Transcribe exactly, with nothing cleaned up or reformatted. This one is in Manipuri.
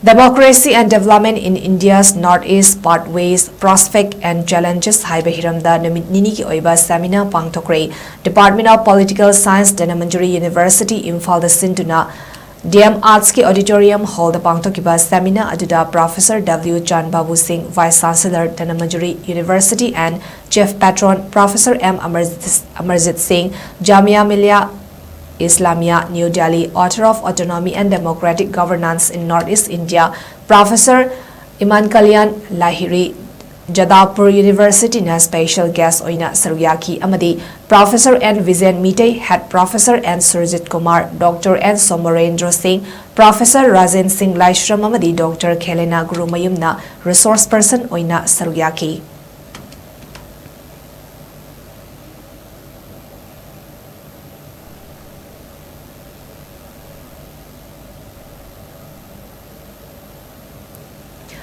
Democracy and Development in India's North East: Pathways, Prospect and Challenges ꯍꯥꯏꯕ ꯍꯤꯔꯝꯗ ꯅꯨꯃꯤꯠ ꯅꯤꯅꯤꯒꯤ ꯑꯣꯏꯕ seminar ꯄꯥꯡꯊꯣꯛꯈ꯭ꯔꯦ꯫ Department of Political Science, Dhanamanjuri University, ꯏꯝꯐꯥꯜꯗ ꯁꯤꯟꯗꯨꯅ D M Artsꯀꯤ auditorium hallꯗ ꯄꯥꯡꯊꯣꯛꯈꯤꯕ seminar ꯑꯗꯨꯗ Professor W ꯆꯥꯟ ꯕꯥꯕꯨ ꯁꯤꯡ, Vice Chancellor, Dhanamanjuri University and Chief Patron, Professor M Amarjit, Amarjit Singh, Jamia Millia Islamia, New Delhi, author of Autonomy and Democratic Governance in Northeast India, Professor Iman Kalyan Lahiri, Jadavpur Universityꯅ special guest ꯑꯣꯏꯅ ꯁꯔꯨꯛ ꯌꯥꯈꯤ ꯑꯃꯗꯤ Professor N Vijayan Meitei, Head Professor N Surjit Kumar, Doctor N Somorendra Singh, Professor Rajen Singh Laishram ꯑꯃꯗꯤ Doctor Khelena Gurumayumꯅ resource person ꯑꯣꯏꯅ ꯁꯔꯨꯛ ꯌꯥꯈꯤ꯫